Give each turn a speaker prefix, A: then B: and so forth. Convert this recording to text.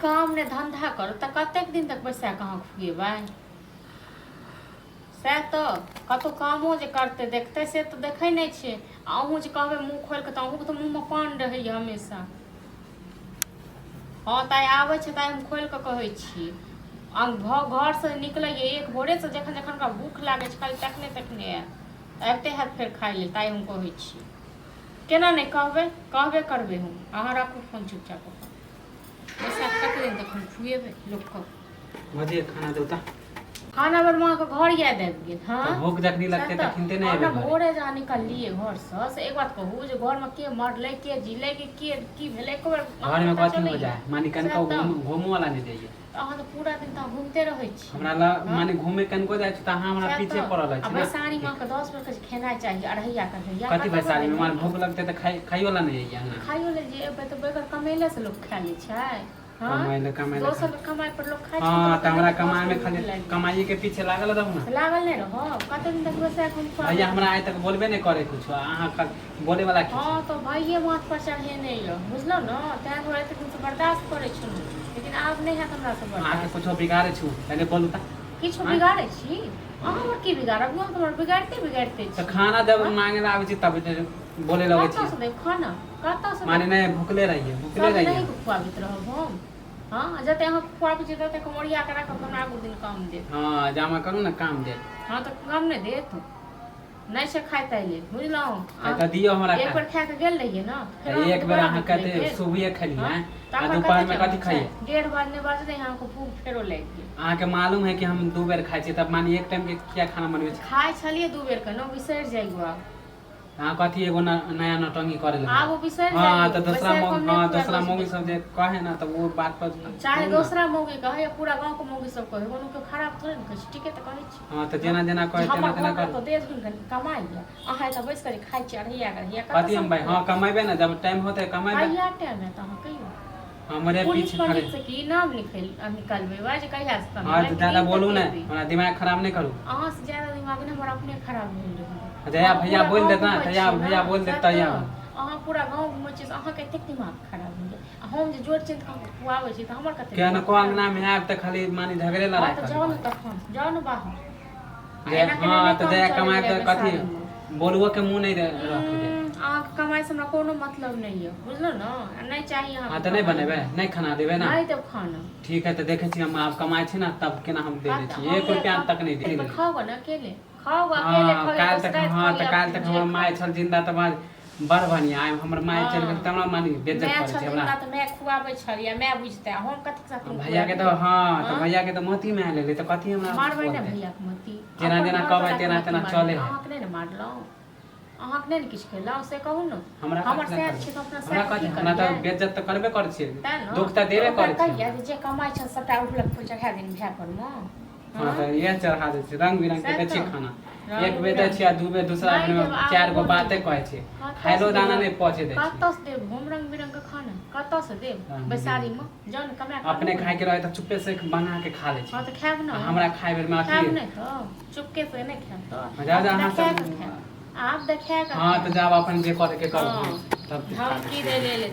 A: काम नहि धन्धा करत तऽ कतेक दिन तक बैसा कऽ अहाँ खुएबै? सएह तऽ कतहु कामो जे करतै देखतै से तऽ देखै नहि छियै। आ अहूँ जे कहबै मुँह खोलि कऽ तऽ अहूँके तऽ मुँहमे पान रहैए हमेशा। हँ तऽ आइ आबै छै तऽ आइ हम खोलि कऽ कहै छी। आ घरसँ निकलैए एक भोरेसँ जखन जखन ओकरा भूख लागै छै खाली तखने तखने आयत। आबिते हैत फेर खाय लेल ताहि हम कहै छी। केना नहि कहबै? कहबे करबै हम। अहाँ राखू फोन चुपचाप अपन। पैसा कते दिन तक हम खुएबै लोकके?
B: भौजी खाना दू तऽ।
A: खाना बेर माँके घर याद आबि गेल। हँ
B: तऽ भूख जखनी लगतै तखन ते नहि
A: एबै
B: घरे।
A: भोरे जहाँ निकललियै घरसँ से एक बात कहू जे घरमे के मरलै के जीलै के के की भेलै एको बेर
B: घर में
A: पता
B: कथी हो
A: चलैया?
B: जाए माने
A: सएह
B: कनको
A: तऽ
B: घूमो वाला नहीं जाइए।
A: तऽ अहाँ तऽ पूरा दिन तऽ घूमिते रहै छी।
B: हमरा ला
A: हँ
B: माने घूमे कनको जाइ छी तऽ अहाँ हमरा
A: सएह
B: पीछे
A: तऽ
B: पड़ल
A: आ
B: अछि ने।
A: बैसारी माँके 10 बेर कहै छै खेनाइ चाही अढ़ैया कढ़ैया
B: कथी
A: कतऽ
B: बैसारी में माने
A: बनेबै?
B: भूख लगतै तऽ खाइ खाइयो ला नहीं जाइए ना।
A: खाइयो ले जे एबै तऽ बगैर कमेले से लोक खा लै छै? हँ
B: कमाइ ले कमाइ ले
A: दोसर के कमाइ पर लोक खाइ छै
B: हाँ
A: तऽ
B: तऽ हमरा
A: दस
B: कमाइ
A: बेर
B: में
A: भूख
B: खाली
A: लागि गेल।
B: कमाइए के पीछे लागल रहू ना।
A: तऽ लागल नहि रहब? कते दिन तक बैसा कऽ हम
B: भैया
A: खुआबैत
B: हमरा
A: रहब?
B: आइ तक बोलबे नहीं करे कुछो, अहाँ बोले वाला की
A: हँ
B: छी?
A: तऽ भाइये माथ पर चढ़ेने यऽ बुझलहुँ ने, ताहि दुआरे एतेक दिनसँ बर्दाश्त करै छलहुँ, लेकिन आब नहि हैत हमरासँ
B: अहाँके
A: बर्दाश्त।
B: कुछो बिगाड़े छु पहले बोलू तऽ।
A: किछु
B: आँय
A: बिगाड़ै छी? अहाँ हमर की बिगाड़ब? अहाँ तऽ हमर बिगाड़िते बिगाड़िते
B: तऽ
A: छी।
B: खाना जब
A: हँ
B: मांगे ला आबै छी तब बोले लगै छी।
A: कतऽसँ देब खाना? कतऽसँ
B: माने
A: देब?
B: नहि भुखले रहिए भुखले
A: सब
B: रहिए।
A: नहि खुआबैत रहब हम? हँ जते अहाँ खुआबै छी तते हम ओरिया कऽ राखब, हमरा आगू दिन काम देत।
B: हँ जमा करू ने काम देत।
A: हँ तऽ काम नहि देत? नहि छै खाय ताय लेल, बुझलहुँ?
B: आइ तऽ दियौ हमरा
A: एक
B: खाय।
A: बेर खा कऽ गेल रहियै ने, फेर
B: तऽ
A: अहाँके
B: एक बेर
A: दोबारा
B: अहाँ
A: भूख लागि
B: कते
A: गेल।
B: सुबहे खेलियै
A: हँ
B: आ
A: तखन
B: दोपहर
A: कते
B: में
A: टाइम
B: कथी
A: होइ छै?
B: खाइए?
A: 1:30 बाजने बाजलै, अहाँके भूख फेरो लागि गेल।
B: अहाँके मालूम है कि हम दू बेर खाइ छियै, तब मानी एक टाइम के किया खाना बनबै
A: तऽ
B: छी?
A: खाइ छलियै 2 बेरके ने, बिसरि जाइयो आब।
B: अहाँ कथी एगो नया नौटंकी करे लगबै?
A: आब ओ बिसरि
B: हँ
A: जाइयो।
B: तऽ दोसरा
A: बैसा कऽ
B: मौगी
A: हम नहि
B: हँ
A: खुआएब
B: दोसरा
A: 10
B: मौगी
A: बेर।
B: सब जे कहे ने तऽ ओ बात पर
A: चाहे
B: कहू ने।
A: दोसरा मौगी कहै या पूरा गाँवके मौगी सब कहै, कोनो केओ खराब थोड़े ने कहै छै, ठीके तऽ कहै छै।
B: हँ तऽ
A: हँ
B: जेना जेना
A: जे
B: कहै तेना
A: हमर
B: तेना
A: घरमे
B: करू।
A: तऽ देश दिन कमाइया, अहाँ एतऽ बैस कऽ जे खाइ छियै अढ़ैया कढ़ैया,
B: कथी
A: कतऽसँ
B: हम
A: हम
B: भाई हँ
A: खुआएब?
B: कमेबै ने जब टाइम होतै कमेबै।
A: कहिया टाइम हैत अहाँ कहियौ?
B: हमरे
A: पुलिस
B: पीछे खड़े।
A: पंडित से की नाम लिखै निकलबेबै जे कहिया से
B: हँ
A: कमेबै
B: तऽ
A: कि
B: ज्यादा
A: दिन
B: बोलू ने,
A: तकेबै?
B: हमरा दिमाग खराब नहि करू।
A: अहाँ से ज्यादा दिमाग ने हमर अपने खराब भेल रहैया।
B: जहिया
A: अहाँ
B: भैया
A: पूरा
B: बोलि
A: गाँव
B: देत ने
A: घुमै
B: तहिया
A: छियै ने,
B: भैया बोलि
A: सएह
B: देत तहिया।
A: तऽ अहाँ पूरा गाँव घुमै छियै से अहाँके एतेक दिमाग खराब होइया, आ हम जे जोर चिन्त कऽ अहाँके खुआबै छी तऽ हमर कतेक दिमाग
B: केहनको
A: खराब
B: अंगना
A: हेतै?
B: में आयब तऽ खाली माने झगड़े
A: हँ
B: लड़ाइ
A: तऽ
B: करै
A: जाउ ने
B: घरे।
A: तखन जाउ ने बाहर। आ
B: जे
A: एना केना
B: हँ
A: नहि
B: तऽ
A: काम
B: जहिया
A: चलैवला
B: कमायब
A: अइ
B: तऽ कथी
A: बैसारीमे।
B: बोलबो के मुँह नहि रखे देत।
A: अहाँके कमाइसँ हमरा कोनो मतलब नहि यऽ, बुझलहुँ ने? आ नहि चाही
B: हँ
A: अहाँके
B: तऽ नहि
A: कमाइ
B: बनेबै
A: हमरा।
B: नहि खाना देबै ने?
A: नहि देब खाना।
B: ठीक है तऽ देखै छी हम आब कमाइ छी ने तब केना हम दे दै
A: कत
B: छी
A: हम
B: एक रुपया तक नहि दे।
A: खाओगे ने अकेले खाओगे, अकेले
B: हँ
A: खाओ या
B: काल्हि
A: दोसरा
B: तक हँ
A: खाओ
B: तऽ
A: या
B: काल्हि तक
A: जे
B: हमर
A: खाओ।
B: माय छल जिन्दा तऽ बड़ बड़ बढ़िआँ, आइ हमर माय चलि गेल
A: हँ
B: तऽ हमरा मानी बेज्जत
A: माय
B: करै
A: छल
B: छै हमरा।
A: जिन्दा तऽ माय खुआबै छल या माय बुझतै, हम कथी साथे
B: भैया के
A: खुआबियै?
B: तऽ हँ तऽ
A: हँ
B: भैया के तऽ मोती मारि लेलै तऽ कथी हमरा
A: मारबै ने
B: बोलतै?
A: भैयाके मोती?
B: जेना
A: अपन
B: जेना कहबै
A: घरवलाके
B: तेना
A: मोती
B: तेना
A: मारबै,
B: चले है।
A: अहाँके नहि ने मारलहुँ, अहाँके नहि ने किछु केलहुँ, से कहू ने।
B: हमरा
A: हमर
B: कथी लए
A: सएह
B: करबै?
A: छियै तऽ अपना
B: हमरा
A: सएहके
B: कथी
A: की
B: हमरा तऽ
A: करियै?
B: बेज्जत तऽ करबे करै छियै,
A: तेँ ने
B: दुःख तऽ
A: तऽ
B: देबे
A: ओकरा
B: करै छियै
A: कहियै
B: हमरा।
A: जे जे कमाइ छनि सभटा उठलक फूल चढ़ा दिन भाय परमे।
B: हँ
A: हँ
B: तऽ इएह चढ़ा दै छियै, रंग बिरंग के
A: सएह
B: दै छियै
A: तऽ
B: खाना। एक
A: रंग
B: बेर दै छियै आ
A: बिरंगके
B: दू बेर दूसरा
A: नहि
B: बेर
A: देब
B: मे
A: आब
B: चारि गो
A: ओहो नहि
B: बाते
A: देब।
B: कहै छियै,
A: कतऽसँ
B: खायलो दाना
A: देब?
B: नहि पचे दै छियै।
A: कतऽसँ देब हम रंग बिरंगके खाना? कतऽसँ देब
B: रंग बिरंग
A: बैसारीमे? जाउ ने कमा कऽ आनू
B: अपने
A: ने।
B: खायके रहै तऽ चुप्पे से बना के खा लै
A: हँ
B: छियै
A: तऽ खायब
B: आ
A: ने,
B: हमरा खाय बेरमे अथी।
A: खायब नहि तऽ चुपके से नहि खायब तऽ
B: जा
A: आब
B: जा अहाँ
A: देखा
B: सब
A: कऽ खायब, आब देखा कऽ
B: हँ तऽ
A: खायब।
B: जाब अपन जे करैके करू,
A: हँ
B: तब खा लै
A: धमकी
B: छियै।
A: दै लेल।